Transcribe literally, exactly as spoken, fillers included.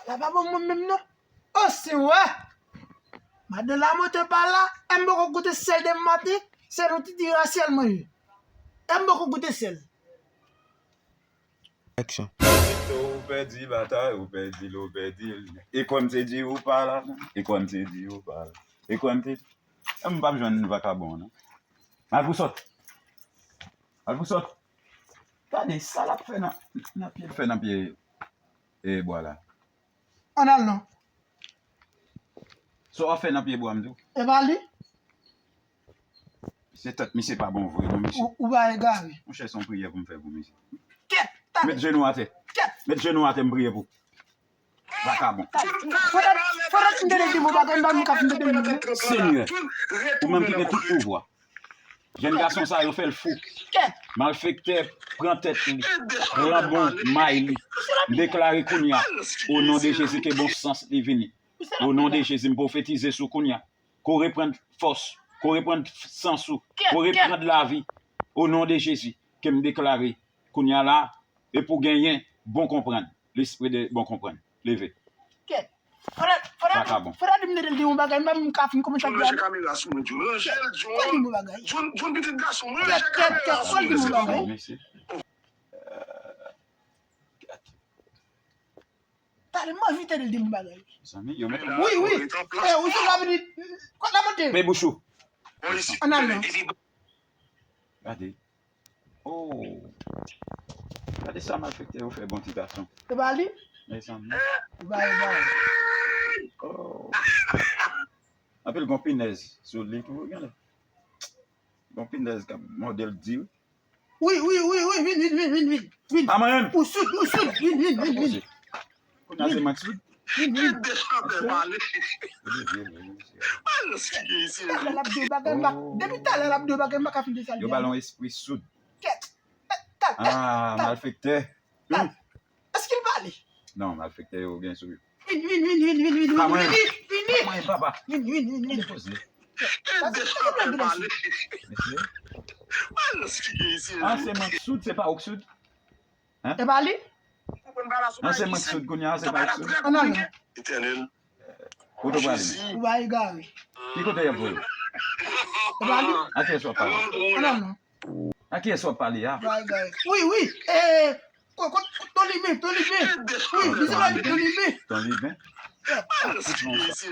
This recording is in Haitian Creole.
La pa bon mwen menm non. O si wè. Madan Lamothe pa la, e m poko goute sèl demen maten, se yon ti ti rasyèl mwen ye. E m poko goute sèl. Aksyon. Ou pèdi batay, ou pèdi l, ou pèdi l. E kwè m te di ou pa la, e kwè m te di ou pa la. E kwè m te di. M p ap jwenn vakabon an non. Al pou sòt. Al pou sòt. Gade sa l ap fè nan, nan pye l fè nan pye e bwa la. Ann al non. Sa w ap fè nan pye bwa m di w? E pa li? Se tèt misye pa bon vre non mesye. Ou, ou pa egare. Monchè, se yon priyè pou m fè pou misye. Kèt! Talè! Met jenou atè. Kèt! Met jenou atè, m priye pou. Vakabon. Fòdad, fòdad m tande di m ou pa gen ban m ka fin tande li. Senyè, ou menm ki gen tout pouvwa. Jèn gason sa yo fè l fou. Kèt! Malfektè, pran tèt li. Pran bon may li. M deklare kounye a, o non de Jezi, ke bon sans li vini. O non de Jezi, m pwofetize sou kounye a. Ke w reprann fòs, ke w reprann sans ou, ke w reprann lavi. O non de Jezi, ke m deklare kounye a la, e pou genyen bon konprann, lespri de bon konprann. Leve. Kèt! Fòdad, fòdad, Vakabon. Fòdad di m tande di yon bagay, m pa menm ka fin kòmanse ap gade. Kamera sou mwen, John. Ranje l, Fòdad di m yon bagay. John, John pitit gason, Kèt, ranje kèt, kèt, kamera sou Fòdad di m mwen, yon se pa bagay. bon. Mesye. Talè, m anvi tande di m yon bagay. Zanmi, yo met Wi, wi. E, ou sou la vini. Kot la monte? Pe bouch ou. Bon, isi, Ann al non. epi Gade. Oh. Gade sa malfektè yo fè bon ti gason. E pa li? Mezanmi. E pa li, e pa li. Oh. Anpil gon pinèz sou li tou, gade. Gon pinèz k ap mòde l di. Wi, wi, wi, wi, vin, vin, vin, vin, vin, vin. Pa mwen menm. Ou soud, ou soud, vin, vin, vin, vin. Kounye a se mwen k soud. Vin, vin. Desann pale. Li vye, li vye. Al esplike isi. Talè l ap di bagay, m pa, depi talè l ap di bagay, m pa ka fin de sa l Yo di ba l a. Yon espri soud. Kèt. Talè, Ah, malfektè. Hmm. Èske l pale? Non, malfektè yo gen sou yo. Vin, vin, vin, vin, vin, vin, Pa vin, mwen. vin, vin, vin. Pa mwen, papa. Vin, vin, vin, vin. Poze. Desann pale. Mesye. Al esplike isi. Ah, se mwen k soud, se pa ou k soud. E pa li? Ah, se mwen k soud kounye a, se pa ou k soud. Ann al non. Etènèl. Kote w prale? Jezi. Ou pa egare. Ki kote y ap voye w? E pa li? A kiyès w ap pale? Ann al non. A kiyès w ap pale a? Ou pa egare. Wi, wi. E, ko, ko, ko, Ton Limen, Ton Limen. Wi, misye pa di Ton Limen. Ton Limen? Al esplike isi.